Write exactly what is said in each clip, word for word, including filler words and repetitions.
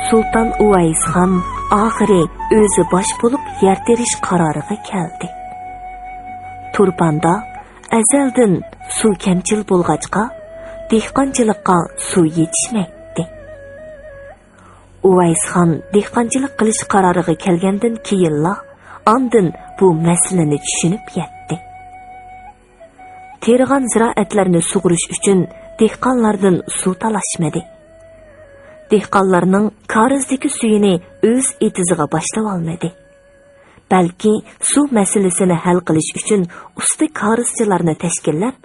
سۇلتان ئۇۋەيسخان ئاخىرى ئۆزى باش بولۇپ يەر تېرىش قارارىغا كەلدى. تۇرپاندا ئەزەلدىن سۇ كەمچىل بولغاچقا، دېھقانچىلىققا سۇ يېتىشمەيتتى. ئۇۋەيسخان دېھقانچىلىق قىلىش قارارىغا كەلگەندىن كېيىنلا ئاندىن بۇ مەسىلىنى چۈشىنىپ يەتتى. تېرىغان زىرائەتلەرنى سۇغۇرۇش ئۈچۈن دېھقانلاردىن سۇ تالاشمىدى. دېھقانلارنىڭ كارىزدىكى سۈيىنى ئۆز ئېتىزىغا باشلىۋالمىدى. بەلكى سۇ مەسىلىسىنى ھەل قىلىش ئۈچۈن ئۇستا كارىزچىلارنى تەشكىللەپ،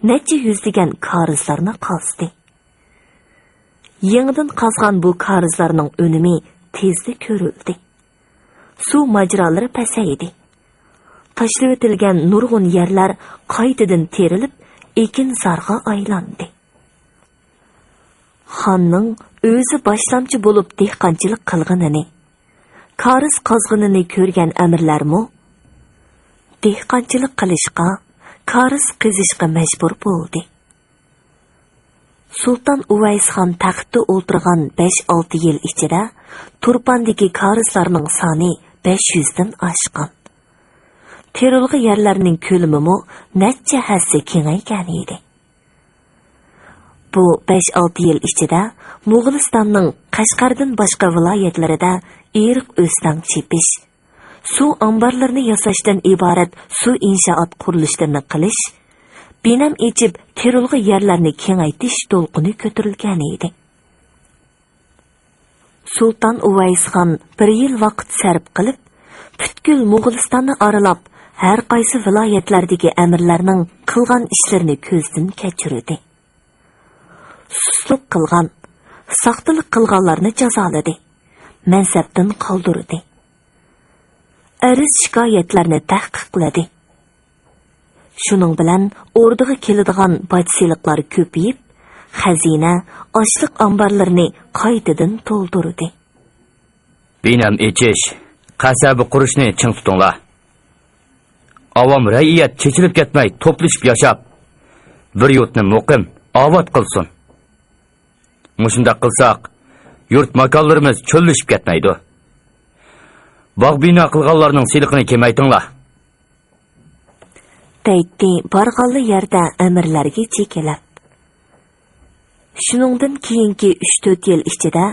نەچچە يۈزلىگەن كارىزلارنى قازدى. يېڭىدىن قازغان بۇ كارىزلارنىڭ ئۈنۈمى تېزلا كۆرۈلدى. سۇ ماجىرالىرى پەسەيدى. تاشلىۋېتىلگەن نۇرغۇن يەرلەر قايتىدىن تېرىلىپ، ئېكىنزارغا ئايلاندى. خاننىڭ ئۆزى باشلامچى بولۇپ دېھقانچىلىق قىلغىنىنى، كارىز قازغىنىنى كۆرگەن ئەمىرلەرمۇ دېھقانچىلىق قىلىشقا، كارىز قېزىشقا مەجبۇر بولدى. سۇلتان ئۇۋەيسخان تەختتە ئولتۇرغان بەش-ئالتە يىل ئىچىدە تۇرپاندىكى كارىزلارنىڭ سانى بەش يۈزدىن ئاشقان. تېرىلغۇ يەرلەرنىڭ كۆلىمىمۇ نەچچە ھەسسە كېڭەيگەنىدى. بۇ بەش-ئالتە يىل ئىچىدە موغۇلىستاننىڭ قەشقەردىن باشقا ۋىلايەتلىرىدە ئېرىق ئۆستەڭ چېپىش، سۇ ئامبارلىرىنى ياساشتىن ئىبارەت سۇ ئىنشائات قۇرۇلۇشلىرىنى قىلىش، بىنەم ئېچىپ تېرىلغۇ يەرلەرنى كېڭەيتىش دولقۇنى كۆتۈرۈلگەنىدى. سۇلتان ئۇۋەيسخان بىر يىل ۋاقىت سەرپ قىلىپ، پۈتكۈل موغۇلىستاننى ئارىلاپ، ھەر قايسى ۋىلايەتلەردىكى ئەمىرلەرنىڭ قىلغان ئىشلىرىنى كۆزدىن كەچۈردى. سۇسلۇق قىلغان، ساختىلىق قىلغانلارنى جازالىدى، مەنسەپتىن قالدۇردى. ئەرز-شىكايەتلەرنى تەھقىقلىدى. شۇنىڭ بىلەن ئوردىغا كېلىدىغان باج-سېلىقلار كۆپىيىپ، خەزىنە، ئاشلىق ئامبارلىرىنى قايتىدىن تولدۇردى. بىنەم ئېچىش، قەسەبە قۇرۇشنى چىڭ تۇتۇڭلار. ئاۋام رەئىيەت چېچىلىپ كەتمەي توپلىشىپ ياشاپ، بىر يۇرتنى مۇقىم، ئاۋات قىلسۇن. مۇشۇنداق قىلساق، يۇرت ماكانلىرىمىز چۆللىشىپ كەتمەيدۇ. باغ بىنا قىلغانلارنىڭ سېلىقىنى كېمەيتىڭلار. دەيتتى بارغانلا يەردە ئەمىرلەرگە چېكىلەپ. شۇنىڭدىن كېيىنكى ئۈچ-تۆت يىل ئىچىدە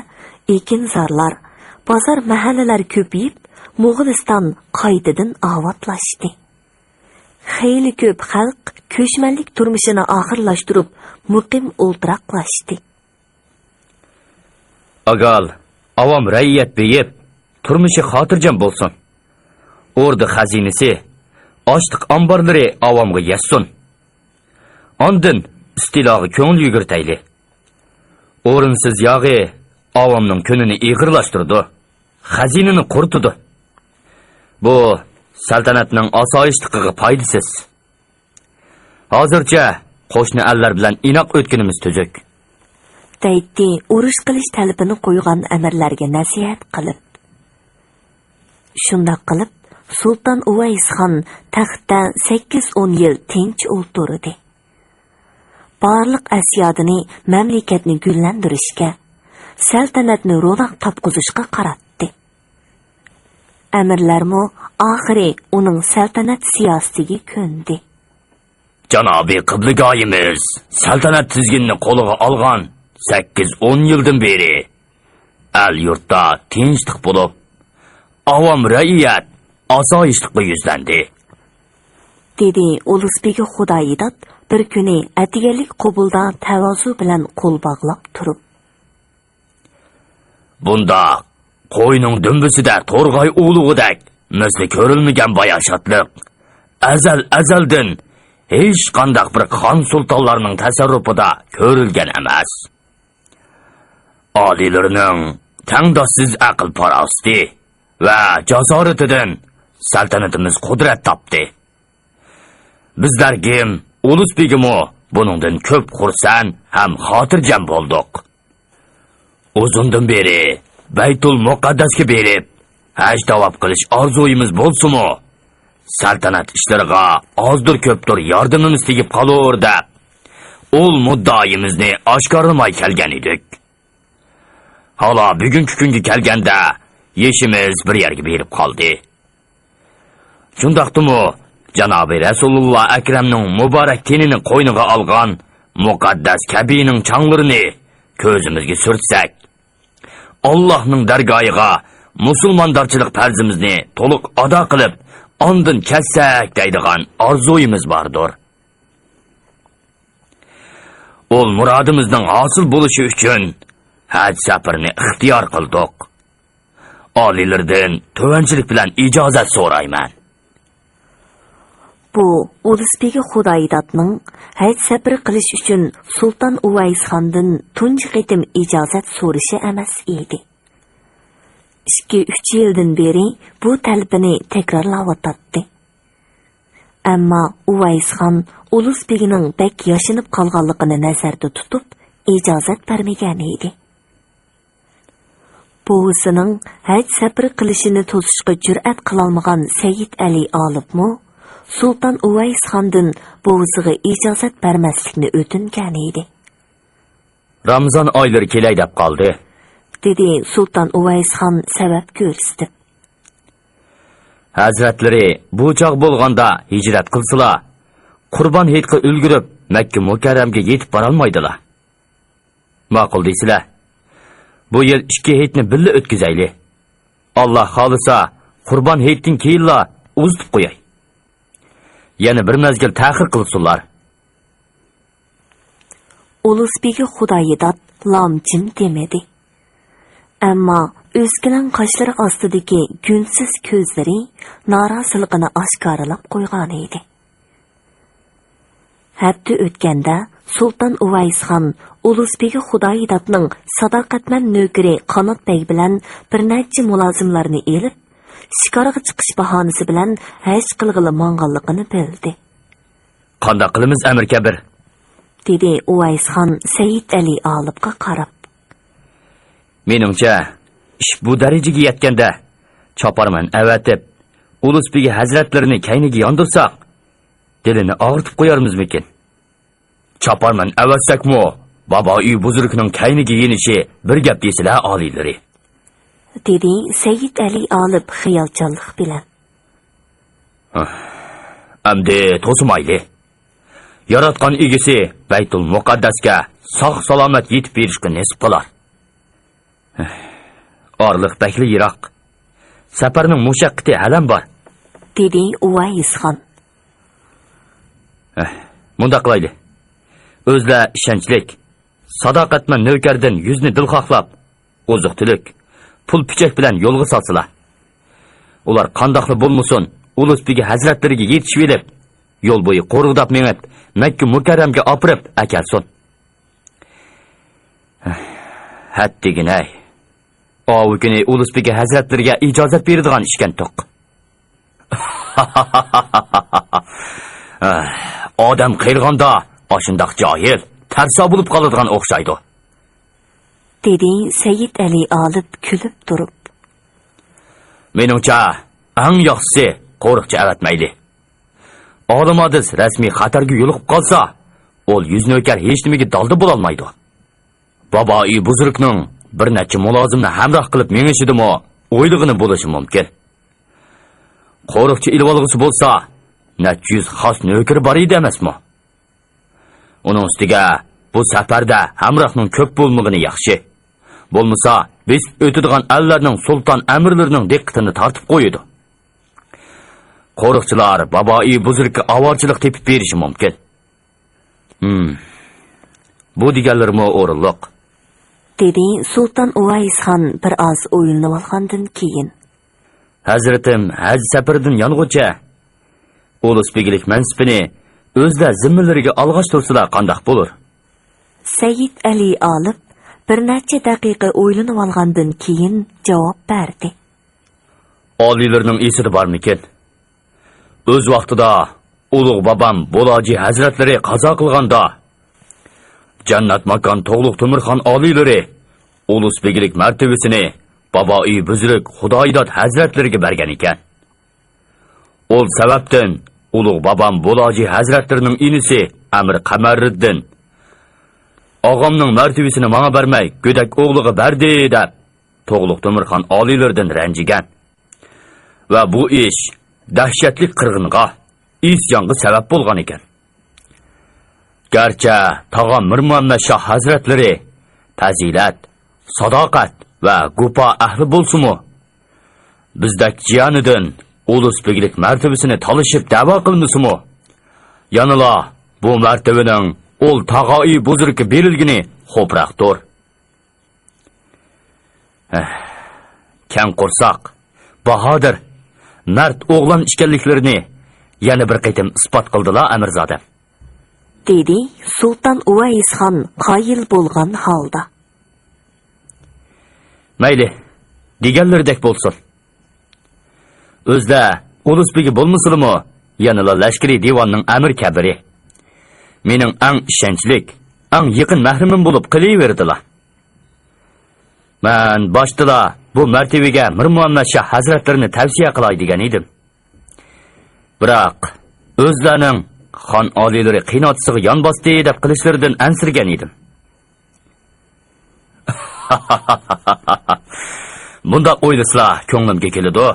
ئېكىنزارلار، بازار مەھەللىلەر كۆپىيىپ، موغۇلىستان قايتىدىن ئاۋاتلاشتى. خېلى كۆپ خەلق كۆچمەنلىك تۇرمۇشىنى ئاخىرلاشتۇرۇپ، مۇقىم ئولتۇراقلاشتى. ئاگال، ئاۋام رەئىيەت بېيىپ، تۇرمۇشى خاتىرجەم بولسۇن. ئوردا خەزىنىسى، ئاشلىق ئامبارلىرى ئاۋامغا يەتسۇن. ئاندىن ئىستىلاغا كۆڭۈل يۈگۈرتەيلى. ئورۇنسىز ياغى ئاۋامنىڭ كۈنىنى ئېغىرلاشتۇرىدۇ، خەزىنىنى قۇرۇتىدۇ. بۇ سەلتەنەتنىڭ ئاسايىشلىقىغا پايدىسىز. ھازىرچە قوشنا ئەللەر بىلەن ئىناق ئۆتكىنىمىز تۈزۈك. دەيتتى ئۇرۇش قىلىش تەلىپىنى قويغان ئەمىرلەرگە نەسىھەت قىلىپ. شۇنداق قىلىپ، سۇلتان ئۇۋەيسخان تەختتە سەككىز-ئون يىل تىنچ ئولتۇردى. بارلىق ئەسيادىنى مەملىكەتنى گۈللەندۈرۈشكە، سەلتەنەتنى روناق تاپقۇزۇشقا قاراتتى. ئەمىرلەرمۇ ئاخىرى ئۇنىڭ سەلتەنەت سىياسىتىگە كۆندى. جانابىي قىبلىگاھىمىز سەلتەنەت تىزگىنىنى قولىغا ئالغان سەككىز-ئون يىلدىن بېرى، ئەل-يۇرتتا تىنچلىق بولۇپ، ئاۋام رەئىيەت ئاسايىشلىققا يۈزلەندى، دېدى ئۇلۇس بېگى خۇدايىداد بىر كۈنى ئەتىگەنلىك قوبۇلدا تەۋازۇ بىلەن قول باغلاپ تۇرۇپ. بۇنداق قوينىڭ دۈمبىسىدە تورغاي ئۇۋىلىغۇدەك مىسلى كۆرۈلمىگەن باياشاتلىق ئەزەل-ئەزەلدىن ھېچقانداق بىر خان-سۇلتانلارنىڭ تەسەررۇپىدا كۆرۈلگەن ئەمەس. ئالىيلىرىنىڭ تەڭداشسىز ئەقىل-پاراسىتى ۋە جاسارىتىدىن سەلتەنىتىمىز قۇدرەت تاپتى. بىزلەر گىم ئۇلۇس بېگىمۇ بۇنىڭدىن كۆپ خۇرسەن ھەم خاتىرجەم بولدۇق. ئۇزۇندىن بېرى بەيتۇل مۇقەددەسكە بېرىپ، ھەج تاۋاپ قىلىش ئارزۇيىمىز بولسىمۇ، سەلتەنەت ئىشلىرىغا ئازدۇر-كۆپتۇر ياردىمىمىز تېگىپ قالۇر دەپ، ئۇل مۇددىئايىمىزنى ئاشكارىلىماي كەلگەن ئىدۇق. ھالا بۈگۈنكى كۈنگە كەلگەندە، يېشىمىز بىر يەرگە بېرىپ قالدى. شۇنداقتىمۇ، جانابى رەسۇلۇللا ئەكرەمنىڭ مۇبارەك تېنىنى قوينىغا ئالغان مۇقەددەس كەبىنىڭ چاڭلىرىنى كۆزىمىزگە سۈرتسەك، ئاللاھنىڭ دەرگاھىغا مۇسۇلماندارچىلىق پەرزىمىزنى تولۇق ئادا قىلىپ، ئاندىن كەتسەك دەيدىغان ئارزۇيىمىز باردۇر. ئۇل مۇرادىمىزنىڭ ھاسىل بولۇشى ئۈچۈن ھەج سەپىرىنى ئىختىيار قىلدۇق. ئالىيلىرىدىن تۆۋەنچىلىك بىلەن ئىجازەت سورايمەن. بۇ ئۇلۇسبېگى خۇدايىدادنىڭ ھەج سەپىرى قىلىش ئۈچۈن سۇلتان ئۇۋەيسخاندىن تۇنجى قېتىم ئىجازەت سورىشى ئەمەس ئىدى. ئىككى، ئۈچ يىلدىن بېرى بۇ تەلىپىنى تەكرارلاۋاتاتتى. ئەمما ئۇۋەيسخان ئۇلۇسبېگىنىڭ بەك ياشىنىپ قالغانلىقىنى نەزەردە تۇتۇپ، ئىجازەت بەرمىگەن ئىدى. بوۋىسىنىڭ ھەج سەپىرى قىلىشىنى توسۇشقا جۈرئەت قىلالمىغان سەيىد ئەلى ئالىپمۇ سۇلتان ئۇۋەيسخاندىن بوۋىسىغا ئىجازەت بەرمەسلىكنى ئۆتۈنگەن ئىدى. رامىزان ئايلىرى كېلەي دەپ قالدى، دېدى سۇلتان ئۇۋەيسخان سەۋەب كۆرسىتىپ. ھەزرەتلىرى بۇ چاغ بولغاندا ھىجرەت قىلسىلا، قۇربان ھېيتقا ئۈلگۈرۈپ، مەككە مۇكەررەمگە يېتىپ بارالمايدىلا. ماقۇل دېسىلە، بۇ يىل ئىككى ھېيتنى بىللە ئۆتكۈزەيلى. ئاللا خالىسا، قۇربان ھېيتتىن كېيىنلا ئۇزىتىپ قوياي. يەنە بىر مەزگىل تەخىر قىلسۇنلار. ئۇلۇسبېگى خۇدايىداد لام جىم دېمىدى. ئەمما ئۆسكىلەڭ قاشلىرى ئاستىدىكى گۈلسىز كۆزلىرى نارازىلىقىنى ئاشكارىلاپ قويغانىدى. ھەپتە ئۆتكەندە سۇلتان ئۇۋەيسخان ئۇلۇسبېگى خۇدايىدادنىڭ ساداقەتمەن نۆكىرى قانات بەگ بىلەن بىر نەچچە مۇلازىملارنى ئېلىپ، شىكارغا چىقىش باھانىسى بىلەن ھەج قىلغىلى ماڭغانلىقىنى بىلدى. قانداق قىلىمىز، ئەمىر كەبىر؟ دېدى ئۇۋەيسخان سەيىد ئەلى ئالىپقا قاراپ. مېنىڭچە، ئىش بۇ دەرىجىگە يەتكەندە، چاپارمەن ئەۋەتىپ، ئۇلۇسبېگى ھەزرەتلىرىنى كەينىگە ياندۇرساق، دىلىنى ئاغرىتىپ قويارمىزمىكىن؟ چاپارمەن ئەۋەتسەكمۇ، بابائى بۇزرۇكنىڭ كەينىگە يېنىشى بىر گەپ دېسىلە، ئالىيلىرى. دېدى سەيىد ئەلى ئالىپ خىيالچانلىق بىلەن. ئەمدى توسىمايلى. ياراتقان ئىگىسى بەيتۇل مۇقەددەسكە ساق-سالامەت يېتىپ بېرىشكە نېسىپ قىلار. ئارىلىق بەكلا يىراق. سەپەرنىڭ مۇشەققىتى ھەلەم بار. دېدى ئۇۋەيسخان. مۇنداق قىلايلى. ئۆزلەر ئىشەنچلىك، ساداقەتمەن نۆكەردىن يۈزنى دىلخاھلاپ، ئوزۇق-تۈلۈك، پۇل-پۈچەك بىلەن يولغا سالسىلا. ئۇلار قانداقلا بولمىسۇن، ئۇلۇسبېگى ھەزرەتلىرىگە يېتىشىۋېلىپ، يول بويى قورغىداپ مېڭىپ، مەككە مۇكەررەمگە ئاپىرىپ ئەكەلسۇن. ھەت دېگىنەي. ئاۋۇ كۈنى ئۇلۇسبېگى ھەزرەتلىرىگە ئىجازەت بېرىدىغان ئىشكەنتۇق. ئادەم قېرىغاندا ئاشۇنداق جاھىل، تەرسا بولۇپ قالىدىغان ئوخشايدۇ. دېدى سەيىد ئەلى ئالىپ كۈلۈپ تۇرۇپ. مېنىڭچە، ئەڭ ياخشىسى قورۇقچى ئەۋەتمەيلى. ئالىم ھادىس رەسمىي خەتەرگە يولۇقۇپ قالسا، ئۇل يۈز نۆكەر ھېچنېمىگە دالدا بولالمايدۇ. بابائى بۇزرۇكنىڭ بىر نەچچە مۇلازىمنى ھەمراھ قىلىپ مېڭىشىدىمۇ ئويلىغىنى بولۇشى مۇمكىن. قورۇقچى ئېلىۋالغۇسى بولسا، نەچچە يۈز خاس نۆكىرى بار ئىدى ئەمەسمۇ؟ ئۇنىڭ ئۈستىگە بۇ سەپەردە ھەمراھنىڭ كۆپ بولمىغىنى ياخشى. بولمىسا، بېسىپ ئۆتىدىغان ئەللەرنىڭ سۇلتان ئەمىرلىرىنىڭ دىققىتىنى تارتىپ قويىدۇ. قورۇقچىلار بابائى بۇزرۇكقا ئاۋارىچىلىك تېپىپ بېرىشى مۇمكىن. ھىم. بۇ دېگەنلىرىمۇ ئورۇنلۇق. دېدى سۇلتان ئۇۋەيسخان بىر ئاز ئويلىنىۋالغاندىن كېيىن. ھەزرىتىم ھەج سەپىرىدىن يانغۇچە، ئۇلۇس بېگىلىك مەنسىپىنى ئۆزلەر زىممىلىرىگە ئالغاچ تۇرسىلا قانداق بولۇر؟ سەيىد ئەلى ئالىپ بىر نەچچە دەقىقە ئويلىنىۋالغاندىن كېيىن جاۋاب بەردى. ئالىيلىرىنىڭ ئېسىدە بارمىكىن؟ ئۆز ۋاقتىدا ئۇلۇغ بابام بولاجى ھەزرەتلىرى قازا قىلغاندا، جەننەت ماكان توغلۇق تۆمۈرخان ئالىيلىرى ئۇلۇس بېگىلىك مەرتىۋىسىنى بابائى بۈزرۈك خۇدايىداد ھەزرەتلىرىگە بەرگەن ئىكەن. ئول سەۋەبتىن ئۇلۇغ بابام بولاجى ھەزرەتلىرىنىڭ ئىنىسى ئەمىر قەمەرىددىن ئاغامنىڭ مەرتىۋىسىنى ماڭا بەرمەي، گۆدەك ئوغلىغا بەردى» دەپ، تۇغلۇق تۆمۈرخان ئالىيلىرىدىن رەنجىگەن. ۋە بۇ ئىش دەھشەتلىك قىرغىنغا، ئىسيانغا سەۋەب بولغان ئىكەن. گەرچە تاغام مىرمۇھەممەد شاھ ھەزرەتلىرى پەزىلەت، ساداقەت ۋە گۇپا ئەھلى بولسىمۇ، بىزدەك جىيەنىدىن ئۇلۇس بېگلىك مەرتىۋىسىنى تالىشىپ دەۋا قىلمىسىمۇ، يەنىلا بۇ مەرتىۋىنىڭ ئۇل تاغايى بۇزرۇكى بېرىلگىنى خوپراقتۇر. ھە، كەڭ قورساق، باھادىر، مەرد ئوغلان ئىكەنلىكلىرىنى يەنە بىر قېتىم ئىسپات قىلدىلا، ئەمىرزادەم. دېدى سۇلتان ئۇۋەيسخان قايىل بولغان ھالدا. مەيلى، دېگەنلىرىدەك بولسۇن. ئۆزلە ئۇلۇس بېگى بولمىسىلىمۇ، يەنىلا لەشكىرىي دىۋاننىڭ ئەمىر كەبىرى. مېنىڭ ئەڭ ئىشەنچلىك، ئەڭ يېقىن مەھرىمىم بولۇپ قېلىۋېرىدىلا. مەن باشتىلا بۇ مەرتىۋىگە مىرمۇھەممەد شاھ ھەزرەتلىرىنى تەۋسىيە قىلاي دېگەن ئىدىم. بىراق، ئۆزلەرنىڭ خان ئالىيلىرى قىيناتىسىغا يان باستى دەپ قىلىشلىرىدىن ئەنسىرىگەن ئىدىم. بۇنداق ئويلىسىلا كۆڭلۈمگە كېلىدۇ.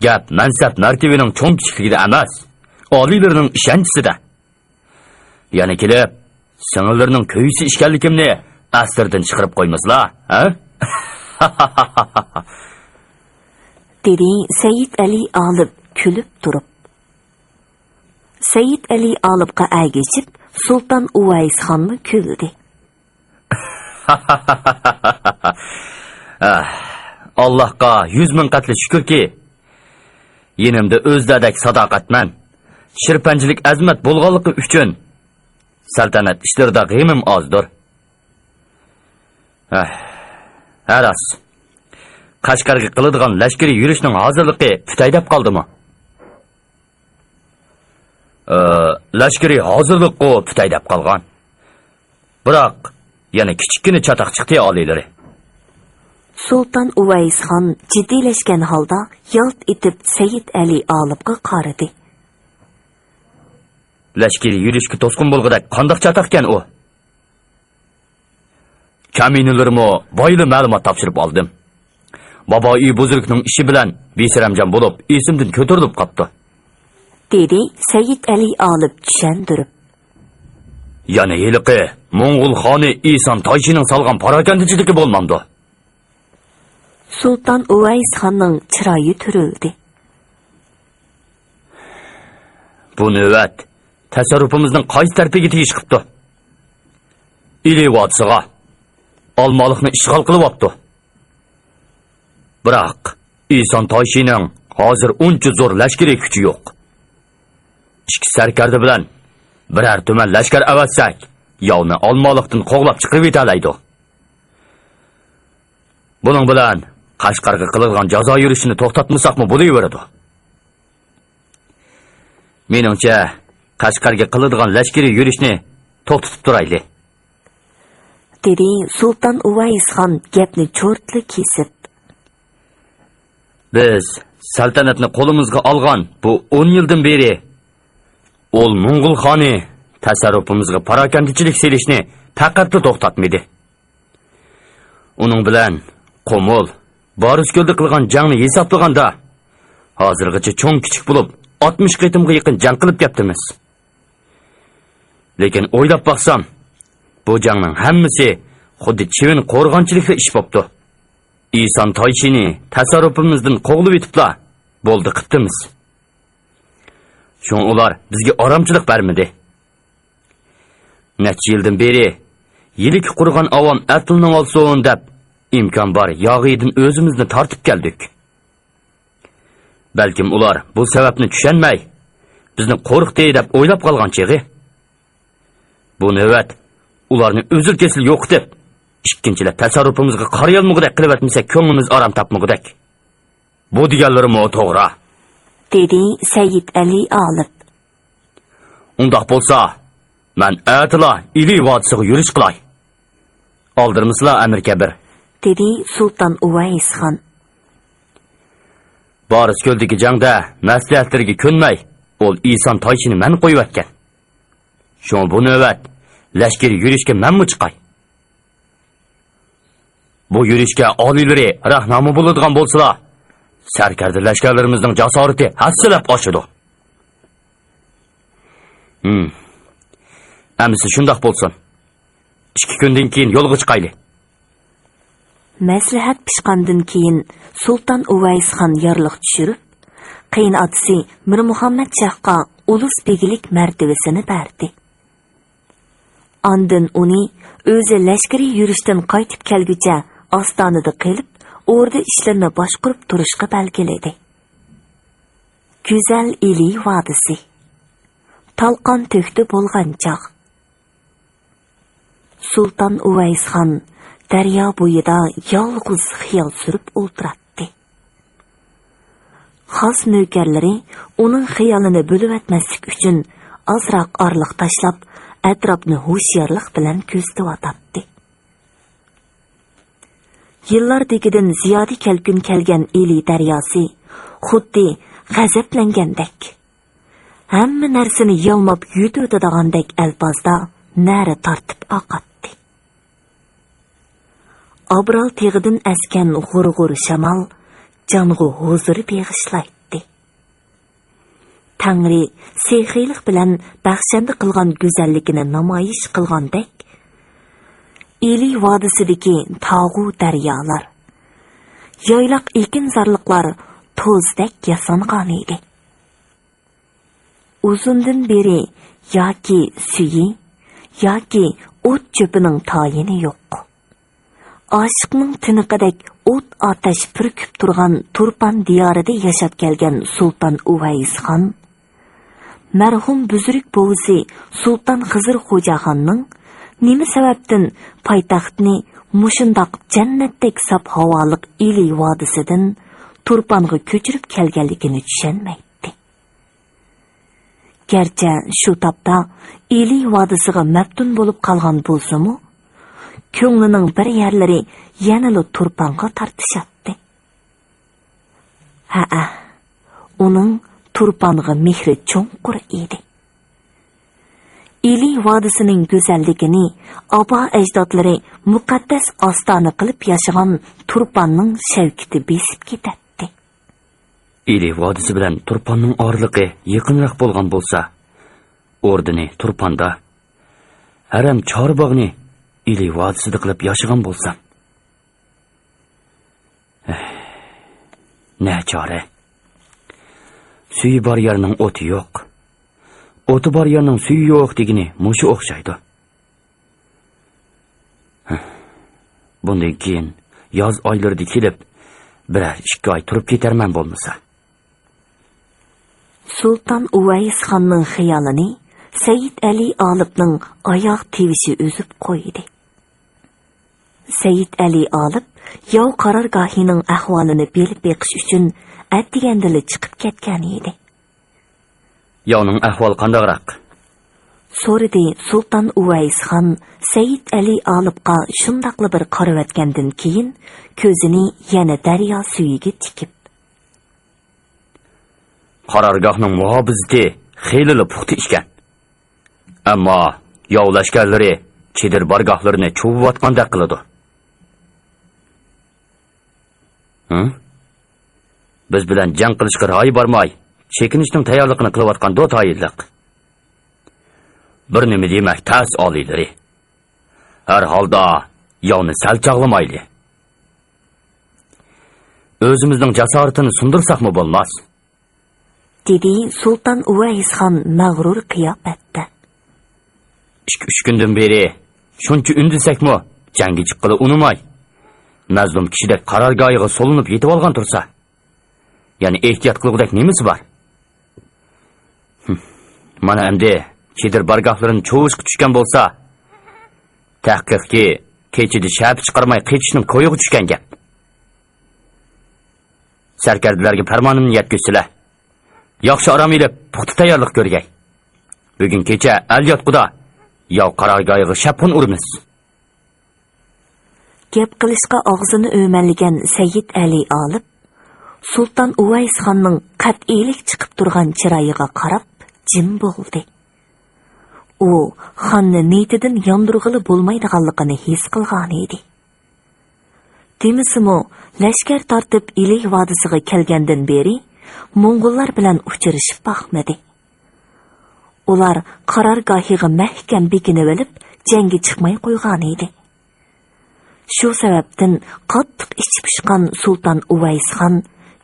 گەپ مەنسەپ مەرتىۋىنىڭ چوڭ كىچىكلىكىدە ئەمەس، ئالىيلىرىنىڭ ئىشەنچىسىدە. يەنە كېلىپ، سىڭىللىرىنىڭ كۆيۈسى ئىكەنلىكىمنى ئەسلىرىدىن چىقىرىپ قويمىسىلا، ھە؟ دېدى سەيىد ئەلى ئالىپ كۈلۈپ تۇرۇپ. سەيىد ئەلى ئالىپقا ئەگىشىپ، سۇلتان ئۇۋەيسخانمۇ كۈلدى. ئاللاھقا يۈز مىڭ قەتلى شۈكۈركى، يېنىمدا ئۆزلەردەك ساداقەتمەن، شىرپەنجىلىك ئەزىمەت بولغانلىقى ئۈچۈن سەلتەنەت ئىشلىرىدا غېمىم ئازدۇر. ھە، راست. قەشقەرگە قىلىدىغان لەشكىرىي يۈرۈشنىڭ ھازىرلىقى پۈتەي دەپ قالدىمۇ؟ ئى، لەشكىرىي ھازىرلىققۇ پۈتەي دەپ قالغان. بىراق، يەنە كىچىككىنە چاتاق چىقتى، ئالىيلىرى. سۇلتان ئۇۋەيسخان جىددىيلەشكەن ھالدا يالت ئېتىپ سەيىد ئەلى ئالىپقا قارىدى. لەشكىرىي يۈرۈشكە توسقۇن بولغۇدەك قانداق چاتاقكەن ئۇ؟ كامىنىلىرىمۇ بايىلا مەلۇمات تاپشۇرۇپ ئالدىم. بابايى بۇزرۇكنىڭ ئىشى بىلەن بىسەرەمجان بولۇپ، ئېسىمدىن كۆتۈرۈلۈپ قاپتۇ. دېدى سەيىد ئەلى ئالىپ چۈشەندۈرۈپ. يەنە ھېلىقى موڭغۇل خانى ئىسان تايشىنىڭ سالغان پاراكەندىچىلىكى بولمامدۇ؟ سۇلتان ئۇۋەيسخاننىڭ چىرايى تۈرۈلدى. بۇ نۆۋەت تەسەررۇپىمىزنىڭ قايسى تەرىپىگە تېگىش قىپتۇ؟ ئىلى ۋادىسىغا، ئالمالىقنى ئىشغال قىلىۋاپتۇ. بىراق، ئىسان تايشىنىڭ ھازىر ئۇنچە زور لەشكىرىي كۈچى يوق. ئىككى سەركەردە بىلەن بىرەر تۈمەن لەشكەر ئەۋەتسەك، ياۋنى ئالمالىقتىن قوغلاپ چىقىرىۋېتەلەيدۇ. بۇنىڭ بىلەن قەشقەرگە قىلىدىغان جازا يۈرۈشىنى توختاتمىساقمۇ بولۇۋېرىدۇ. مېنىڭچە، قەشقەرگە قىلىدىغان لەشكىرىي يۈرۈشنى توختىتىپ تۇرايلى. دېدى سۇلتان ئۇۋەيسخان گەپنى چورتلا كېسىپ. بىز سەلتەنەتنى قولىمىزغا ئالغان بۇ ئون يىلدىن بېرى ئۇل موڭغۇل خانى تەسەررۇپىمىزغا پاراكەندىچىلىك سېلىشنى پەقەتلا توختاتمىدى. ئۇنىڭ بىلەن قۇمۇل، بارسكۆلدە قىلغان جەڭنى ھېسابلىغاندا، ھازىرغىچە چوڭ كىچىك بولۇپ ئاتمىش قېتىمغا يېقىن جەڭ قىلىپ كەپتىمىز. لېكىن ئويلاپ باقسام، بۇ جەڭنىڭ ھەممىسى خۇددى چىۋىن قورغانچىلىكلا ئىش بوپتۇ. ئىسان تايشىنى تەسەررۇپىمىزدىن قوغلىۋېتىپلا بولدى قىپتىمىز. شۇڭا ئۇلار بىزگە ئارامچىلىق بەرمىدى. نەچچە يىلدىن بېرى يىلىكى قۇرۇغان ئاۋام ئەتىلىنىۋالسۇن دەپ، ئىمكان بار ياغىيىدىن ئۆزىمىزنى تارتىپ كەلدۇق. بەلكىم ئۇلار بۇ سەۋەبنى چۈشەنمەي، بىزنى قورقۇتتى دەپ ئويلاپ قالغان چېغى. بۇ نۆۋەت ئۇلارنى ئۈزۈل-كېسىل يوقىتىپ، ئىككىنچىلەپ تەسەررۇپىمىزغا قارىيالمىغۇدەك قىلىۋەتمىسەك، كۆڭلىمىز ئارام تاپمىغۇدەك. بۇ دېگەنلىرىمۇ توغرا، دېدى سەيىد ئەلى ئالىپ. ئۇنداق بولسا، مەن ئەتىلا ئىلى ۋادىسىغا يۈرۈش قىلاي. ئالدىرىمىسىلا، ئەمىر كەبىر، دېدى سۇلتان ئۇۋەيس خان. بارس كۆلدىكى جەڭدە مەسلىھەتلىرىگە كۆنمەي، ئۇل ئىسان تايشىنى مەن قويۇۋەتكەن. شۇڭا بۇ نۆۋەت لەشكىرىي يۈرۈشكە مەنمۇ چىقاي؟ بۇ يۈرۈشكە ئالىيلىرى رەھنامۇ بولىدىغان بولسىلا، سەركەردە لەشكەرلىرىمىزنىڭ جاسارىتى ھەسسىلەپ ئاشىدۇ. ھىم. ئەمىسە شۇنداق بولسۇن. ئىككى كۈندىن كېيىن يولغا چىقايلى. مەسلىھەت پىشقاندىن كېيىن، سۇلتان ئۇۋەيسخان يارلىق چۈشۈرۈپ، قېيىنئاتىسى مىرمۇھەممەت شاھقا ئۇلۇس بېگىلىك مەرتىۋىسىنى بەردى. ئاندىن ئۇنى ئۆزى لەشكىرىي يۈرۈشتىن قايتىپ كەلگۈچە ئاستانىدا قېلىپ، ئوردا ئىشلىرىنى باشقۇرۇپ تۇرۇشقا بەلگىلىدى. گۈزەل ئىلى ۋادىسى. تالقان تۆكتى بولغان چاغ. سۇلتان ئۇۋەيسخان دەريا بويىدا يالغۇز خىيال سۈرۈپ ئولتۇراتتى. خاس نۆكەرلىرى ئۇنىڭ خىيالىنى بۆلۈۋەتمەسلىك ئۈچۈن ئازراق ئارىلىق تاشلاپ، ئەتراپنى ھوشيارلىق بىلەن كۆزىتىۋاتاتتى. يىللار دېگىدىن زىيادە كەلكۈن كەلگەن ئىلى دەرياسى خۇددى غەزەپلەنگەندەك، ھەممە نەرسىنى يالماپ يۇتۇۋېتىدىغاندەك ئەلپازدا نەرە تارتىپ ئاقاتتى. ئابرال تېغىدىن ئەسكەن غۇر-غۇر شامال جانغا ھۇزۇر بېغىشلايتتى. تەڭرى سېخىيلىق بىلەن بەخشەندە قىلغان گۈزەللىكىنى نامايىش قىلغاندەك، ئىلى ۋادىسىدىكى تاغۇ دەريالار، يايلاق ئېكىنزارلىقلار توزدەك ياسانغانىدى. ئۇزۇندىن بېرى ياكى سۈيى، ياكى ئوت-چۆپىنىڭ تايىنى يوق. ئاشىقنىڭ تىنىقىدەك ئوت-ئاتەش پۈركۈپ تۇرغان تۇرپان دىيارىدا ياشاپ كەلگەن سۇلتان ئۇۋەيسخان، مەرھۇم بۈزرۈك بوۋىسى سۇلتان خىزىر خوجاخاننىڭ نېمە سەۋەبتىن پايتەختنى مۇشۇنداق جەننەتتەك ساپ ھاۋالىق ئىلى ۋادىسىدىن تۇرپانغا كۆچۈرۈپ كەلگەنلىكىنى چۈشەنمەيتتى. گەرچە شۇ تاپتا ئىلى ۋادىسىغا مەپتۇن بولۇپ قالغان بولسىمۇ، كۆڭلىنىڭ بىر يەرلىرى يەنىلا تۇرپانغا تارتىشاتتى. ھەئە، ئۇنىڭ تۇرپانغا مېھرى چوڭقۇر ئىدى. ئىلى ۋادىسىنىڭ گۈزەللىكىنى ئابا-ئەجدادلىرى مۇقەددەس ئاستانە قىلىپ ياشىغان تۇرپاننىڭ شەۋكىتى بېسىپ كېتەتتى. ئىلى ۋادىسى بىلەن تۇرپاننىڭ ئارىلىقى يېقىنراق بولغان بولسا، ئوردىنى تۇرپاندا، ھەرەم چارباغنى ئىلى ۋادىسىدا قىلىپ ياشىغان بولسام. نەچارە. سۈيى بار يەرنىڭ ئوتى يوق. ئوتى بار يەرنىڭ سۈيى يوق دېگىنى مۇشۇ ئوخشايدۇ. بۇندىن كېيىن ياز ئايلىرىدا كېلىپ، بىرەر ئىككى ئاي تۇرۇپ كېتەرمەن بولمىسا. سۇلتان ئۇۋەيسخاننىڭ خىيالىنى سەيىد ئەلى ئالىپنىڭ ئاياغ تىۋىشى ئۈزۈپ قويدى. سەيىد ئەلى ئالىپ ياۋ قارارگاھىنىڭ ئەھۋالىنى بىلىپ بېقىش ئۈچۈن ئەتىگەندىلا چىقىپ كەتكەن ئىدى. ياۋنىڭ ئەھۋالى قانداقراق؟ سورىدى سۇلتان ئۇۋەيسخان سەيىد ئەلى ئالىپقا شۇنداقلا بىر قارىۋەتكەندىن كېيىن، كۆزىنى يەنە دەريا سۈيىگە تىكىپ. قارارگاھنىڭ مۇھاپىزىتى خېلىلا پۇختا ئىكەن. ئەمما ياۋ لەشكەرلىرى چېدىر بارگاھلىرىنى چۇۋۇۋاتقاندەك قىلىدۇ. ھە؟ بىز بىلەن جەڭ قىلىشقا رايى بارماي، چېكىنىشنىڭ تەييارلىقىنى قىلىۋاتقاندۇ تايىنلىق. بىر نېمە دېمەك تەس، ئالىيلىرى. ھەر ھالدا ياۋنى سەل چاغلىمايلى. ئۆزىمىزنىڭ جاسارىتىنى سۇندۇرساقمۇ بولماس. دېدى سۇلتان ئۇۋەيسخان مەغرۇر قىياپەتتە. ئىككى-ئۈچ كۈندىن بېرى شۇنچە ئۈندىسەكمۇ، جەڭگە چىققىلى ئۇنىماي، مەزلۇم كىشىدەك قارارگاھىغا سولىنىپ يېتىۋالغان تۇرسا، يەنە ئېھتىيات قىلغۇدەك نېمىسى بار؟ ھىم، مانا ئەمدى چېدىر بارگاھلىرىنى چۇۋۇشقا چۈشكەن بولسا، تەھقىقكى كېچىدە شەپە چىقارماي قېچىشنىڭ كويىغا چۈشكەن گەپ. سەركەردىلەرگە پەرمانىمنى يەتكۈزسىلە. ياخشى ئارام ئېلىپ، پۇختا تەييارلىق كۆرگەي. بۈگۈن كېچە ئەل ياتقۇدا ياۋ قارارگاھىغا شاپقۇن ئۇرىمىز. گەپ قىلىشقا ئاغزىنى ئۆمەللىگەن سەيىد ئەلى ئالىپ سۇلتان ئۇۋەيسخاننىڭ قەتئىيلىك چىقىپ تۇرغان چىرايىغا قاراپ جىم بولدى. ئۇ خاننى نىيىتىدىن ياندۇرغىلى بولمايدىغانلىقىنى ھېس قىلغانىدى. دېمىسىمۇ، لەشكەر تارتىپ ئىلى ۋادىسىغا كەلگەندىن بېرى موڭغۇللار بىلەن ئۇچرىشىپ باقمىدى. ئۇلار قارارگاھىغا مەھكەم بېكىنىۋېلىپ، جەڭگە چىقماي قويغانىدى. شۇ سەۋەبتىن قاتتىق ئىچى پۇشقان سۇلتان ئۇۋەيسخان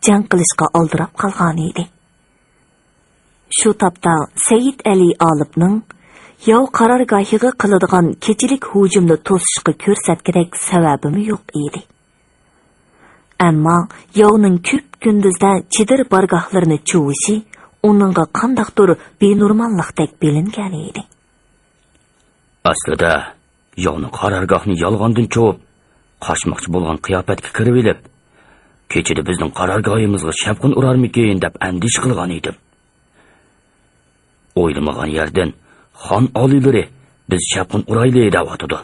جەڭ قىلىشقا ئالدىراپ قالغانىدى. شۇ تاپتا سەيىد ئەلى ئالىپنىڭ ياۋ قارارگاھىغا قىلىدىغان كېچىلىك ھۇجۇمنى توسۇشقا كۆرسەتكۈدەك سەۋەبىمۇ يوق ئىدى. ئەمما ياۋنىڭ كۈپ كۈندۈزدە چېدىر بارگاھلىرىنى چۇۋۇشى ئۇنىڭغا قانداقتۇر بىنورماللىقتەك بىلىنگەنىدى. ئەسلىدە، ياۋنىڭ قارارگاھنى يالغاندىن چوۋۇپ، قاچماقچى بولغان قىياپەتكە كىرىۋېلىپ، كېچىدە بىزنىڭ قارارگاھىمىزغا شاپقۇن ئۇرارمىكىن دەپ ئەندىشە قىلغان ئىدىم. ئويلىمىغان يەردىن خان ئالىيلىرى بىز شاپقۇن ئۇرايلى دەۋاتىدۇ.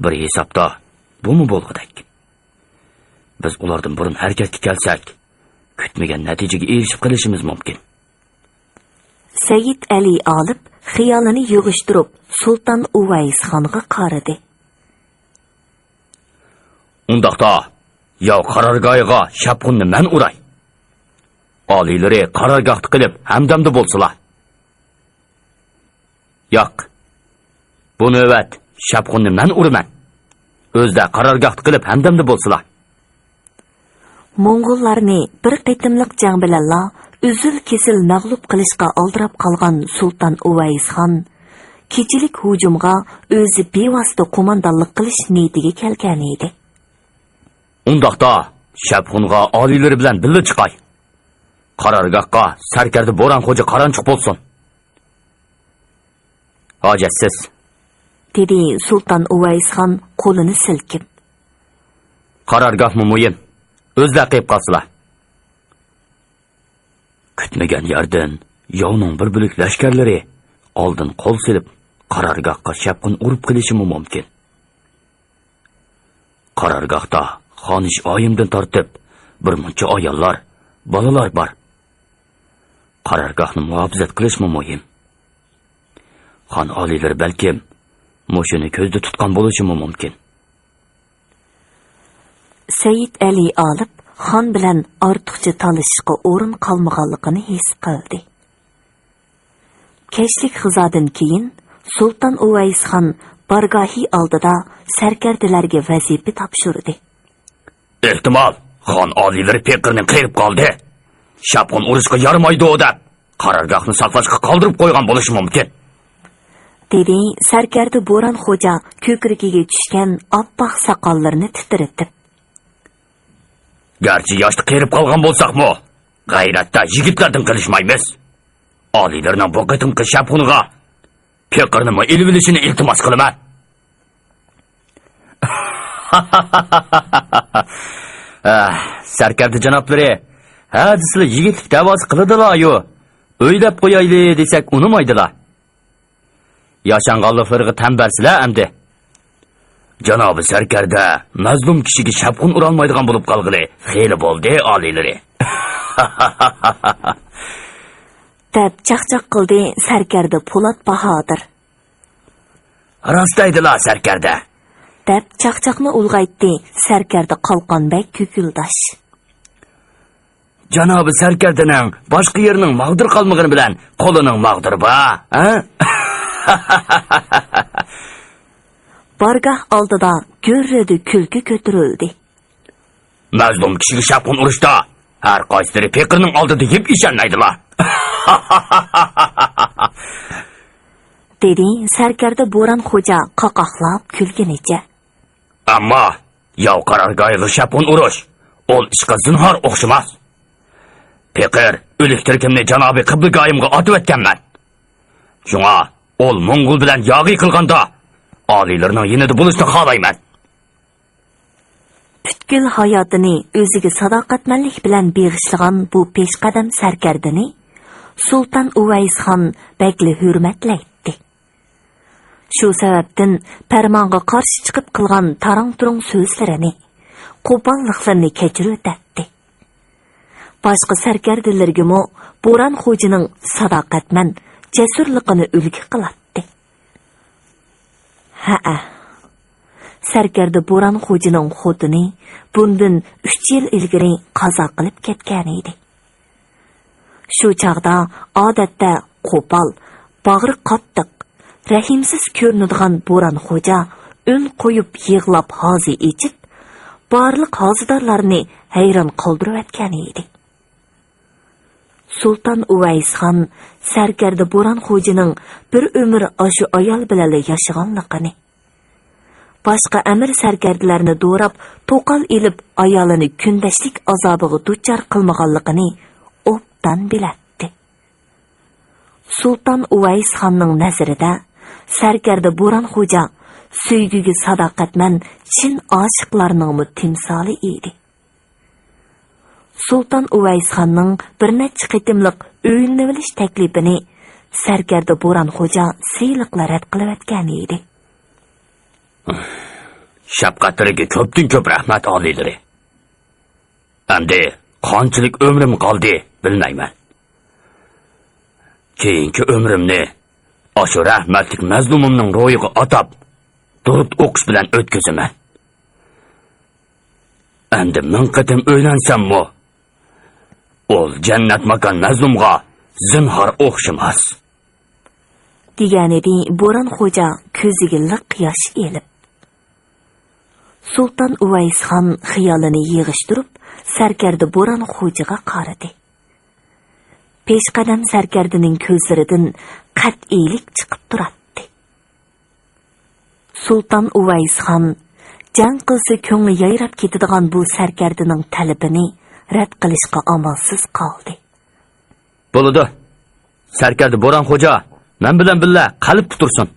بىر ھېسابتا بۇمۇ بولغۇدەك. بىز ئۇلاردىن بۇرۇن ھەرىكەتكە كەلسەك، كۈتمىگەن نەتىجىگە ئېرىشىپ قېلىشىمىز مۇمكىن. سەيىد ئەلى ئالىپ خىيالىنى يىغىشتۇرۇپ، سۇلتان ئۇۋەيسخانغا قارىدى. ئۇنداقتا، ياۋ قارارگاھىغا شاپقۇننى مەن ئۇراي. ئالىيلىرى قارارگاھتا قېلىپ، ھەمدەمدە بولسىلا. ياق، بۇ نۆۋەت شاپقۇننى مەن ئۇرىمەن. ئۆزىدە قارارگاھتا قېلىپ، ھەمدەمدە بولسىلا. موڭغۇللارنى بىر قېتىملىق جەڭ بىلەنلا ئۈزۈل-كېسىل مەغلۇپ قىلىشقا ئالدىراپ قالغان سۇلتان ئۇۋەيسخان كېچىلىك ھۇجۇمغا ئۆزى بىۋاسىتە قوماندانلىق قىلىش نىيىتىگە كەلگەنىدى. ئۇنداقتا، شاپقۇنغا ئالىيلىرى بىلەن بىللە چىقاي. قارارگاھقا سەركەردە بوران خوجا قارانچۇق بولسۇن. ھاجەتسىز، دېدى سۇلتان ئۇۋەيسخان قولىنى سىلكىپ. قارارگاھمۇ مۇھىم. ئۆزلەر قېلىپ قالسىلا. كۈتمىگەن يەردىن ياۋنىڭ بىر بۆلەك لەشكەرلىرى ئالدىن قول سېلىپ، قارارگاھقا شاپقۇن ئۇرۇپ قېلىشىمۇ مۇمكىن. قارارگاھتا خانىش ئايىمدىن تارتىپ بىر مۇنچە ئاياللار، بالىلار بار. قارارگاھنى مۇھاپىزەت قىلىشمۇ مۇھىم. خان ئالىيلىرى بەلكىم مۇشۇنى كۆزدە تۇتقان بولۇشىمۇ مۇمكىن. سەيىد ئەلى ئالىپ خان بىلەن ئارتۇقچە تالىشىشقا ئورۇن قالمىغانلىقىنى ھېس قىلدى. كەچلىك غىزادىن كېيىن سۇلتان ئۇۋەيسخان بارگاھى ئالدىدا سەركەردىلەرگە ۋەزىپە تاپشۇردى. ئېھتىمال، خان ئالىيلىرى پېقىرنى قېرىپ قالدى، شاپقۇن ئۇرۇشقا يارىمايدۇ دەپ، قارارگاھنى ساقلاشقا قالدۇرۇپ قويغان بولۇشى مۇمكىن، دېدى سەركەردە بوران خوجا كۆكرىكىگە چۈشكەن ئاپئاق ساقاللىرىنى تىترىتىپ. گەرچە ياشتا قېرىپ قالغان بولساقمۇ، غەيرەتتە يىگىتلەردىن قېلىشمايمىز. ئالىيلىرىنىڭ بۇ قېتىمقى شاپقۇنىغا پېقىرنىمۇ ئېلىۋېلىشىنى ئىلتىماس قىلىمەن. ئەھ، سەركەردە جانابلىرى، ھە دېسىلا يىگىتلىك دەۋاسى قىلىدىلا-يۇ. ئۆيلەپ قويايلى دېسەك ئۇنىمايدىلا. ياشانغانلىقلىرىغا تەن بەرسىلە ئەمدى. جانابى سەركەردە، مەزلۇم كىشىگە شاپقۇن ئۇرالمايدىغان بولۇپ قالغىلى خېلى بولدى، ئالىيلىرى. دەپ چاقچاق قىلدى سەركەردە پولات باھادىر. راست دەيدىلا، سەركەردە. دەپ چاقچاقنى ئۇلغايتتى سەركەردە قالقان بەگ كۈكۈلداش. جانابى سەركەردىنىڭ باشقا يېرىنىڭ ماغدۇر قالمىغىنى بىلەن قولىنىڭ ماغدۇرى بار، ھە؟ بارگاھ ئالدىدا گۈررىدە كۈلكە كۆتۈرۈلدى. مەزلۇم كىشىگە شاپقۇن ئۇرۇشتا ھەر قايسىلىرى پېقىرنىڭ ئالدىدا يىپ ئېشەلمەيدىلا. دېدى سەركەردە بوران خوجا قاقاقلاپ كۈلگىنىچە. ئەمما ياۋ قارارگاھىغا شاپقۇن ئۇرۇش، ئۇل ئىشقا زىنھار ئوخشىماس. پېقىر ئۆلۈك تىرىكىمنى جانابى قىبلىگاھىمغا ئاتىۋەتكەنمەن. شۇڭا ئۇل موڭغۇل بىلەن ياغى قىلغاندا، ئالىيلىرىنىڭ يېنىدا بولۇشنى خالايمەن. پۈتكۈل ھاياتىنى ئۆزىگە ساداقەتمەنلىك بىلەن بېغىشلىغان بۇ پېشقەدەم سەركەردىنى سۇلتان ئۇۋەيسخان بەكلا ھۆرمەتلەيتتى. شۇ سەۋەبتىن پەرمانغا قارشى چىقىپ قىلغان تاراڭ-تۇرۇڭ سۆزلىرىنى، قوپاللىقلىرىنى كەچۈرۈۋېتەتتى. باشقا سەركەردىلىرىگىمۇ بوران خوجىنىڭ ساداقەتمەن، جەسۇرلۇقىنى ئۈلگە قىلاتتى. ھەئە، سەركەردە بوران خوجىنىڭ خوتۇنى بۇندىن ئۈچ يىل ئىلگىرى قازا قىلىپ كەتكەنىدى. شۇ چاغدا ئادەتتە قوپال، باغرى قاتتىق، رەھىمسىز كۆرۈنىدىغان بوران خوجا ئۈن قويۇپ يىغلاپ ھازى ئېچىپ، بارلىق ھازىدارلارنى ھەيران قالدۇرۇۋەتكەنىدى. سۇلتان ئۇۋەيسخان سەركەردە بوران خوجىنىڭ بىر ئۆمۈر ئاشۇ ئايال بىلەنلا ياشىغانلىقىنى، باشقا ئەمىر سەركەردىلەرنى دوراپ، توقال ئېلىپ، ئايالىنى كۈندەشلىك ئازابىغا دۇچار قىلمىغانلىقىنى ئوبدان بىلەتتى. سۇلتان ئۇۋەيسخاننىڭ نەزىرىدە سەركەردە بوران خوجا سۆيگۈگە ساداقەتمەن چىن ئاشىقلارنىڭمۇ تىمسالى ئىدى. سۇلتان ئۇۋەيسخاننىڭ بىر نەچچە قېتىملىق ئۆيلىنىۋېلىش تەكلىپىنى سەركەردە بوران خوجا سىلىقلا رەت قىلىۋەتكەن ئىدى. شەپقەتلىرىگە كۆپتىن كۆپ رەھمەت، ئالىيلىرى. ئەمدى قانچىلىك ئۆمرۈم قالدى، بىلمەيمەن. كېيىنكى ئۆمرۈمنى ئاشۇ رەھمەتلىك مەزلۇمۇمنىڭ روھىغا ئاتاپ، دۇرۇت ئوقۇش بىلەن ئۆتكۈزىمەن. ئەمدى مىڭ قېتىم ئۆيلەنسەممۇ، ئۇل جەننەت ماكان مەزلۇمغا زىنھار ئوخشىماس. دېگەنىدى بوران خوجا كۆزىگە لىق ياش ئېلىپ. سۇلتان ئۇۋەيسخان خىيالىنى يىغىشتۇرۇپ، سەركەردە بوران خوجىغا قارىدى. پېشقەدەم سەركەردىنىڭ كۆزلىرىدىن قەتئىيلىك چىقىپ تۇراتتى. سۇلتان ئۇۋەيسخان جەڭ قىلسا كۆڭلى يايراپ كېتىدىغان بۇ سەركەردىنىڭ تەلىپىنى رەت قىلىشقا ئامالسىز قالدى. بولىدۇ. سەركەردە بوران خوجا مەن بىلەن بىللە قەلبتە تۇرسۇن.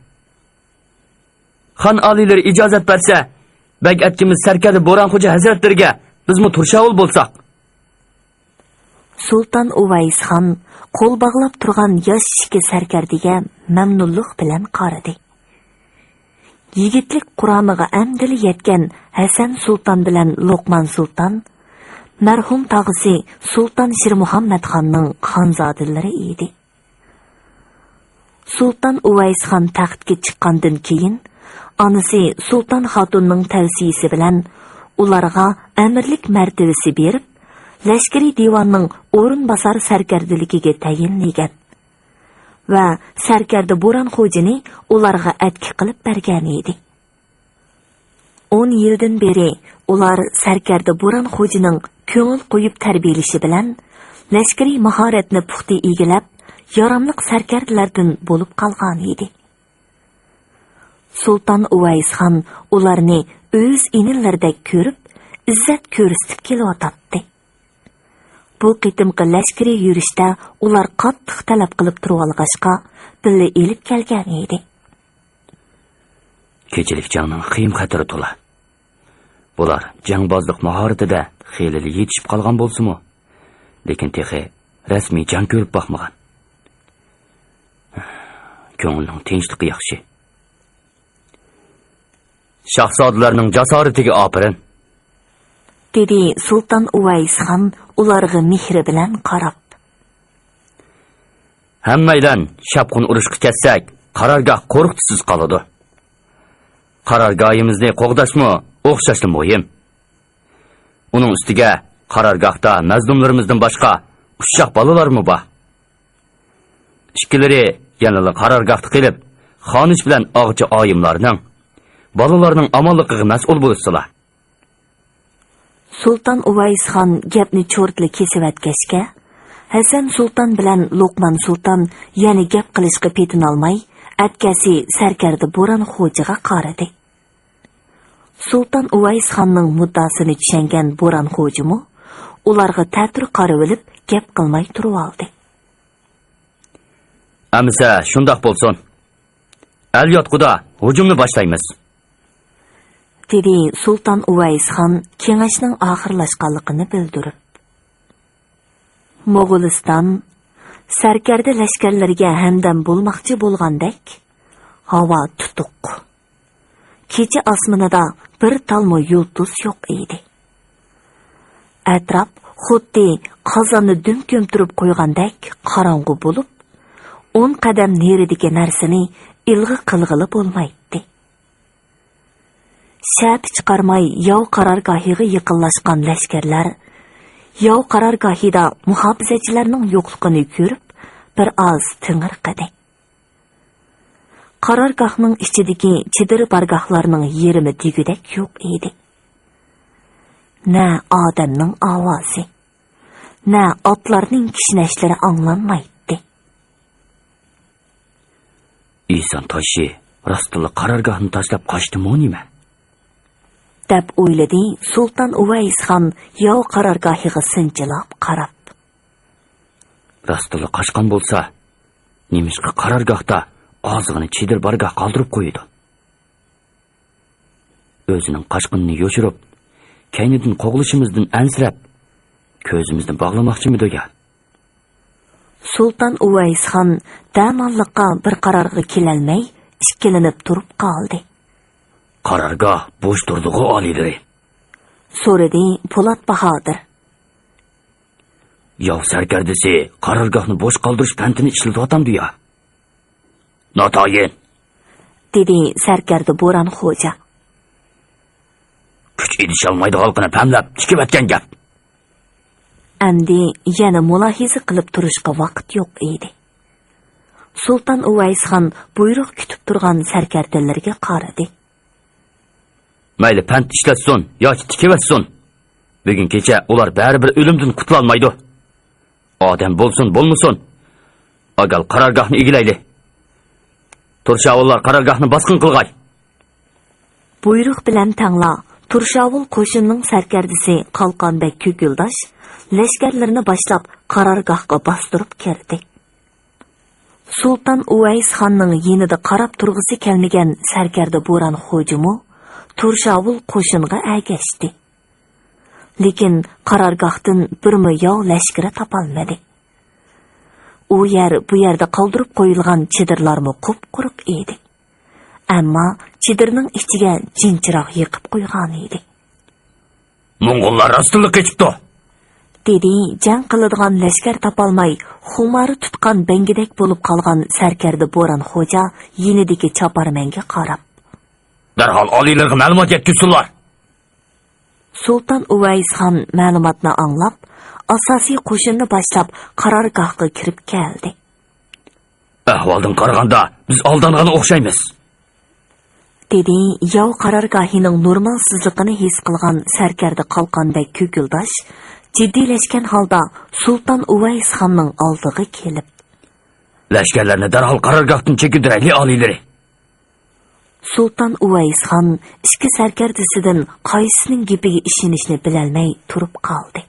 خان ئالىيلىرى ئىجازەت بەرسە، بەگ ئەتكىمىز سەركەردە بوران خوجا ھەزرەتلىرىگە بىزمۇ تۇرشاۋۇل بولساق. سۇلتان ئۇۋەيسخان قول باغلاپ تۇرغان ياش ئىككى سەركەردىگە مەمنۇنلۇق بىلەن قارىدى. يىگىتلىك قۇرامىغا ئەمدىلا يەتكەن ھەسەن سۇلتان بىلەن لوقمان سۇلتان مەرھۇم تاغىسى سۇلتان شىرمۇھەممەتخاننىڭ خانزادىلىرى ئىدى. سۇلتان ئۇۋەيسخان تەختكە چىققاندىن كېيىن، ئانىسى سۇلتان خاتۇننىڭ تەۋسىيىسى بىلەن ئۇلارغا ئەمىرلىك مەرتىۋىسى بېرىپ، لەشكىرىي دىۋاننىڭ ئورۇنباسار سەركەردىلىكىگە تەيىنلىگەن ۋە سەركەردە بوران خوجىنى ئۇلارغا ئەتكە قىلىپ بەرگەنىدى. ئون يىلدىن بېرى ئۇلار سەركەردە بوران خوجىنىڭ كۆڭۈل قويۇپ تەربىيەلىشى بىلەن، لەشكىرىي ماھارەتنى پۇختا ئىگىلەپ، ياراملىق سەركەردىلەردىن بولۇپ قالغانىدى. سۇلتان ئۇۋەيسخان ئۇلارنى ئۆز ئىنىلىرىدەك كۆرۈپ، ئىززەت كۆرسىتىپ كېلىۋاتاتتى. بۇ قېتىمقى لەشكىرىي يۈرۈشتە ئۇلار قاتتىق تەلەپ قىلىپ تۇرۇۋالغاچقا، بىللە ئېلىپ كەلگەن ئىدى. كېچىلىك جەڭنىڭ خېيىم-خەتىرى تولا. بۇلار جەڭبازلىق ماھارىتىدە خېلىلا يېتىشىپ قالغان بولسىمۇ، لېكىن تېخى رەسمىي جەڭ كۆرۈپ باقمىغان. كۆڭۈلنىڭ تىنچلىقى ياخشى. شاھزادىلەرنىڭ جاسارىتىگە ئاپىرىن، دېدى سۇلتان ئۇۋەيسخان ئۇلارغا مېھرى بىلەن قاراپ. ھەممەيلەن شاپقۇن ئۇرۇشقا كەتسەك، قارارگاھ قورقۇتسىز قالىدۇ. قارارگاھىمىزنى قوغداشمۇ ئوخشاشلا مۇھىم. ئۇنىڭ ئۈستىگە قارارگاھتا مەزلۇملىرىمىزدىن باشقا ئۇششاق بالىلارمۇ بار. ئىككىلىرى يەنىلا قارارگاھتا قېلىپ، خانىش بىلەن ئاغىچى ئايىملارنىڭ، بالىلارنىڭ ئامانلىقىغا مەسئۇل بولۇشسىلا. سۇلتان ئۇۋەيسخان گەپنى چورتلا كېسىۋەتكەچكە، ھەسەن سۇلتان بىلەن لوقمان سۇلتان يەنە گەپ قىلىشقا پېتىنالماي، ئەتكەسى سەركەردە بوران خوجىغا قارىدى. سۇلتان ئۇۋەيسخاننىڭ مۇددىئاسىنى چۈشەنگەن بوران خوجىمۇ ئۇلارغا تەتۈر قارىۋېلىپ، گەپ قىلماي تۇرۇۋالدى. ئەمىسە شۇنداق بولسۇن. ئەل ياتقۇدا ھۇجۇمنى باشلايمىز، دېدى سۇلتان ئۇۋەيسخان كېڭەشنىڭ ئاخىرلاشقانلىقىنى بىلدۈرۈپ. موغۇلىستان سەركەردە لەشكەرلىرىگە ھەمدەم بولماقچى بولغاندەك، ھاۋا تۇتۇق. كېچە ئاسمىنىدا بىر تالمۇ يۇلتۇز يوق ئىدى. ئەتراپ خۇددى قازاننى دۈم كۆمتۈرۈپ قويغاندەك قاراڭغۇ بولۇپ، ئون قەدەم نېرىدىكى نەرسىنى ئىلغا قىلغىلى بولمايتتى. شەپە چىقارماي ياۋ قارارگاھىغا يېقىنلاشقان لەشكەرلەر ياۋ قارارگاھىدا مۇھاپىزەتچىلەرنىڭ يوقلۇقىنى كۆرۈپ، بىر ئاز تېڭىرقىدى. قارارگاھنىڭ ئىچىدىكى چېدىر بارگاھلارنىڭ يېرىمى دېگۈدەك يوق ئىدى. نە ئادەمنىڭ ئاۋازى، نە ئاتلارنىڭ كىشنەشلىرى ئاڭلانمايتتى. ئىسان تاشى راستلا قارارگاھنى تاشلاپ قاچتىمۇ نېمە؟ دەپ ئويلىدى سۇلتان ئۇۋەيسخان ياۋ قارارگاھىغا سىنچىلاپ قاراپ. راستلا قاچقان بولسا، نېمىشقا قارارگاھتا ئازغىنە چېدىر بارگاھ قالدۇرۇپ قويىدۇ؟ ئۆزىنىڭ قاچقىنىنى يوشۇرۇپ، كەينىدىن قوغلىشىمىزدىن ئەنسىرەپ، كۆزىمىزنى باغلىماقچىمىدۇ يا؟ سۇلتان ئۇۋەيسخان دەماللىققا بىر قارارغا كېلەلمەي، ئىككىلىنىپ تۇرۇپ قالدى. قارارگاھ بوش تۇردىغۇ، ئالىيلىرى؟ سورىدى پولات باھادىر. ياۋ سەركەردىسى قارارگاھنى بوش قالدۇرۇش پەنتىنى ئىشلىتىۋاتامدۇ يا؟ ناتايىن! دېدى سەركەردە بوران خوجا. كۈچ ئېلىشالمايدىغانلىقىنى پەملەپ، تىكىۋەتكەن گەپ. ئەمدى يەنە مۇلاھىزە قىلىپ تۇرۇشقا ۋاقىت يوق ئىدى. سۇلتان ئۇۋەيسخان بۇيرۇق كۈتۈپ تۇرغان سەركەردىلىرىگە قارىدى. مەيلى پەنت ئىشلەتسۇن ياكى تىكىۋەتسۇن، بۈگۈن كېچە ئۇلار بەرىبىر ئۆلۈمدىن قۇتۇلالمايدۇ. ئادەم بولسۇن بولمىسۇن، ئاگال قارارگاھنى ئىگىلەيلى. تۇرشاۋۇللار قارارگاھنى باسقۇن قىلغاي. بۇيرۇق بىلەن تەڭلا تۇرشاۋۇل قوشۇننىڭ سەركەردىسى قالقانبەگ كۆكۈلداش لەشكەرلىرىنى باشلاپ قارارگاھقا باستۇرۇپ كىردى. سۇلتان ئۇۋەيسخاننىڭ يېنىدا قاراپ تۇرغۇسى كەلمىگەن سەركەردە بوران خوجىمۇ تۇرشاۋۇل قوشۇنغا ئەگەشتى. لېكىن قارارگاھتىن بىرمۇ ياۋ لەشكىرى تاپالمىدى. ئۇ يەر بۇ يەردە قالدۇرۇپ قويۇلغان چېدىرلارمۇ قۇپقۇرۇق ئىدى. ئەمما چېدىرنىڭ ئىچىگە جىنچىراغ يېقىپ قويغانىدى. موڭغۇللار راستتىنلا قېچىپتۇ! دېدى جەڭ قىلىدىغان لەشكەر تاپالماي، خۇمارى تۇتقان بەڭگىدەك بولۇپ قالغان سەركەردە بوران خوجا يېنىدىكى چاپارمەنگە قاراپ. دەرھال ئالىيلىرىغا مەلۇمات يەتكۈزسۇنلار! سۇلتان ئۇۋەيسخان مەلۇماتنى ئاڭلاپ، ئاساسىي قوشۇننى باشلاپ قارارگاھقا كىرىپ كەلدى. ئەھۋالدىن قارىغاندا، بىز ئالدانغان ئوخشايمىز. دېدى ياۋ قارارگاھىنىڭ نورمالسىزلىقىنى ھېس قىلغان سەركەردە قالقانبەگ كۆكۈلداش جىددىيلەشكەن ھالدا سۇلتان ئۇۋەيسخاننىڭ ئالدىغا كېلىپ. لەشكەرلەرنى دەرھال قارارگاھتىن چېكىندۈرەيلى، ئالىيلىرى! سۇلتان ئۇۋەيسخان ئىككى سەركەردىسىدىن قايسىسىنىڭ گېپىگە ئىشىنىشنى بىلەلمەي تۇرۇپ قالدى.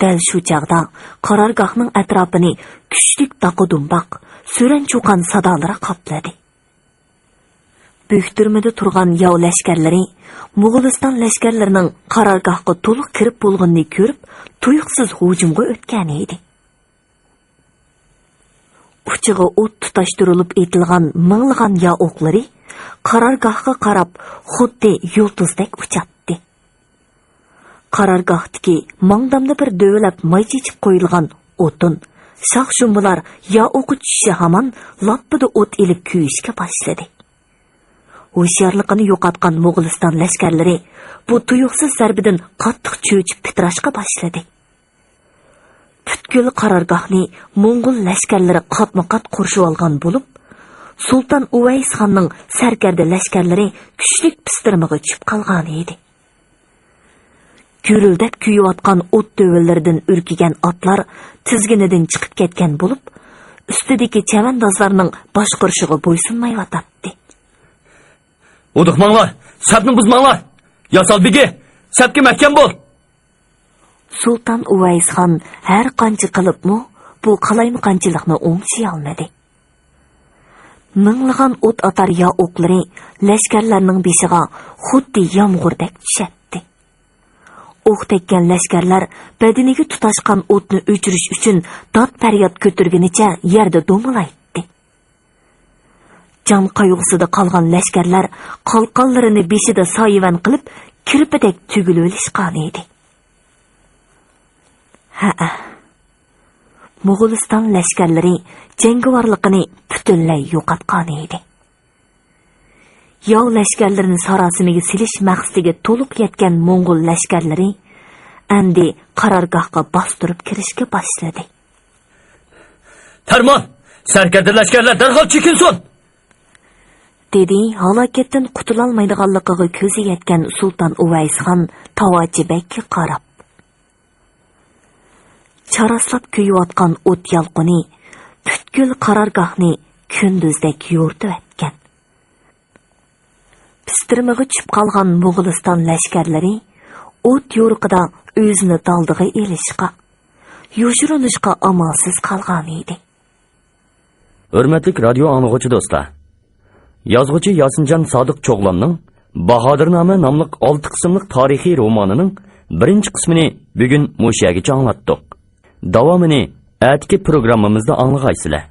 دەل شۇ چاغدا قارارگاھنىڭ ئەتراپىنى كۈچلۈك داقا-دۇمباق، سۈرەن-چۇقان سادالىرى قاپلىدى. بۆكتۈرمىدە تۇرغان ياۋ لەشكەرلىرى موغۇلىستان لەشكەرلىرىنىڭ قارارگاھقا تولۇق كىرىپ بولغىنىنى كۆرۈپ، تۇيۇقسىز ھۇجۇمغا ئۆتكەنىدى. ئۇچىغا ئوت تۇتاشتۇرۇلۇپ ئېتىلغان مىڭلىغان يا ئوقلىرى قارارگاھقا قاراپ خۇددى يۇلتۇزدەك ئۇچاتتى. قارارگاھتىكى ماڭدامدا بىر دۆۋىلەپ ماي چېچىپ قويۇلغان ئوتۇن، شاخ-شۇمبىلار يا ئوقى چۈشۈشى ھامان لاپپىدە ئوت ئېلىپ كۆيۈشكە باشلىدى. ھوشيارلىقىنى يوقاتقان موغۇلىستان لەشكەرلىرى بۇ تۇيۇقسىز زەربىدىن قاتتىق چۆچۈپ پىتىراشقا باشلىدى. پۈتكۈل قارارگاھنى موڭغۇل لەشكەرلىرى قاتمۇ-قات قورشىۋالغان بولۇپ، سۇلتان ئۇۋەيسخاننىڭ سەركەردە لەشكەرلىرى كۈچلۈك پىستىرمىغا چۈشۈپ قالغانىدى. گۈرۈلدەپ كۆيۈۋاتقان ئوت دۆۋىلىرىدىن ئۈركۈگەن ئاتلار تىزگىنىدىن چىقىپ كەتكەن بولۇپ، ئۈستىدىكى چەۋەندازلارنىڭ باشقۇرۇشىغا بويسۇنمايۋاتاتتى. ھودۇقماڭلار! سەپنى بۇزماڭلار! ياسال بېگى، سەپكە مەھكەم بول! سۇلتان ئۇۋەيسخان ھەر قانچە قىلىپمۇ بۇ قالايمىقانچىلىقنى ئوڭشىيالمىدى. مىڭلىغان ئوت ئاتار يا ئوقلىرى لەشكەرلەرنىڭ بېشىغا خۇددى يامغۇردەك چۈشەتتى. ئوق تەگكەن لەشكەرلەر بەدىنىگە تۇتاشقان ئوتنى ئۆچۈرۈش ئۈچۈن داد-پەرياد كۆتۈرگىنىچە يەردە دومىلايتتى. جان قايغۇسىدا قالغان لەشكەرلەر قالقانلىرىنى بېشىدا سايىۋەن قىلىپ، كىرپىدەك تۈگۈلۈۋېلىشقانىدى. ھەئە. موغۇلىستان لەشكەرلىرى جەڭگىۋارلىقىنى پۈتۈنلەي يوقاتقانىدى. ياۋ لەشكەرلىرىنى ساراسىمىگە سېلىش مەقسىتىگە تولۇق يەتكەن موڭغۇل لەشكەرلىرى ئەمدى قارارگاھقا باستۇرۇپ كىرىشكە باشلىدى. پەرمان! سەركەردە لەشكەرلەر دەرھال چېكىنسۇن! دېدى ھالاكەتتىن قۇتۇلالمايدىغانلىقىغا كۆزى يەتكەن سۇلتان ئۇۋەيسخان تاۋاچى بەگكە قاراپ. چاراسلاپ كۆيۈۋاتقان ئوت يالقۇنى پۈتكۈل قارارگاھنى كۈندۈزدەك يورۇتۇۋەتكەن. پىستىرمىغا چۈشۈپ قالغان موغۇلىستان لەشكەرلىرى ئوت يورۇقىدا ئۆزىنى دالدىغا ئېلىشقا، يوشۇرۇنۇشقا ئامالسىز قالغانىدى. ھۆرمەتلىك رادىيو ئاڭلىغۇچى دوستلار! يازغۇچى ياسىنجان سادىق چوغلاننىڭ باھادىرنامە ناملىق ئالتە قىسىملىق تارىخىي رومانىنىڭ بىرىنچى قىسمىنى بۈگۈن مۇشۇ يەرگىچە ئاڭلاتتۇق. داۋامىنى ئەتىكى پروگراممىمىزدا ئاڭلىغايسىلەر.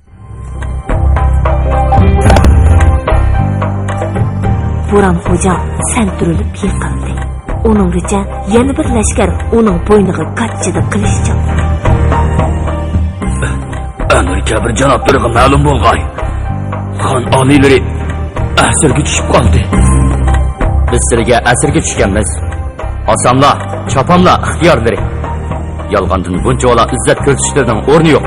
بوران خوجا سەنتۈرۈلۈپ يىقىلدى. ئۇنىڭغىچە يەنە بىر لەشكەر ئۇنىڭ بوينىغا گاچچىدە قىلىچ چاپتى. ئەمىر كەبىر جانابلىرىغا مەلۇم بولغاي، خان ئالىيلىرى ئەسىرگە چۈشۈپ قالدى. بىز سىلىگە ئەسىرگە چۈشكەنمىز. ئاساملا، چاپاملا ئىختىيارلىرى. يالغاندىن بۇنچىۋالا ئىززەت كۆرسىتىشلىرىنىڭ ئورنى يوق.